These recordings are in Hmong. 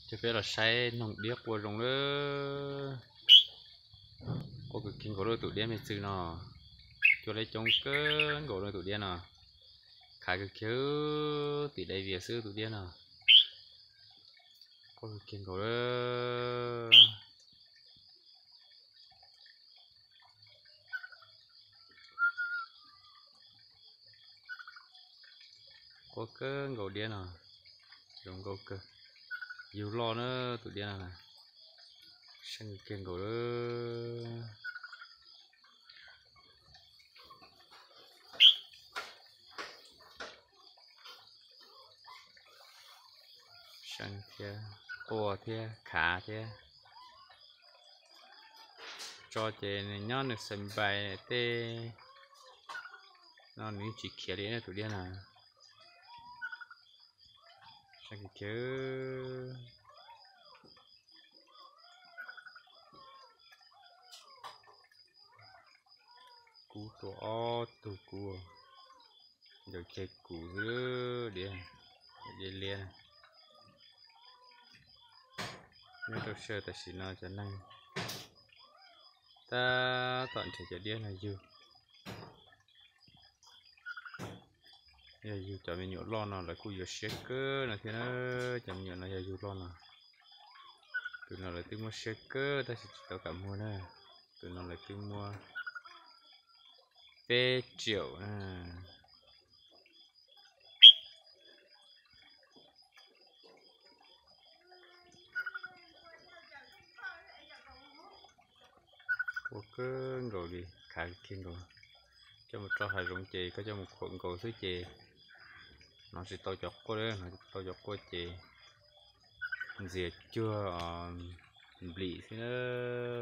Ces peb los saib noog diab qua zoo lawm. Qua kawg kiag nkaus lawm tus diab me txwm no. Cua leb coob kawg nkaus lawm tus diab no. Khav kawg kiag tim dai vias xwb tus diab no. Qua kawg kiag nkaus lawm. Qua kawg nkaus diab no. Zoo nkauj kawg. Yug loj na tus diab no na. Seej kiag nkaus lawm. Seej thiab, qua thiab, khav thiab. Tso ces nws nyob nws xaim npais tej no nws tsis khiav li tus diab no. Seej kiag. Kub tuaj ob tug kub, ncaws ceg kuv xwb diab, liab liab. Nyob rau sawv tam sim no cov neeg tab tom nrhiav cov diab no yug. Yog yug cov me nyuam loj no lawv kuj yuav siab kawg no thiab na. Cov me nyuam no yog yug loj no, tus no lawv twb muab siab kawg tab sis tsis tau kam muag na. Tus no lawv twb muab peb triệu na. Qua kawg nkaus li, khav kiag nkaus. Coj mus rau hav zoov ces koj coj mus khuam nkaus xwb ces hnov tsis tau cov quaj, hnov tsis tau cov quaj ces ntxias cuag nplim xwb na.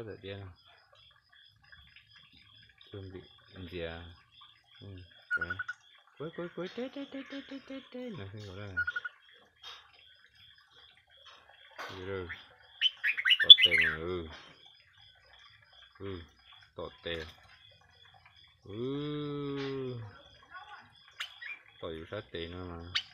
Tam diab no cuag nplim ntxias. Kuv kuv kuv teb teb teb teb teb teb teb no xwb nkaus na. Tom tes, tom tes, tom yus sab tes no mas.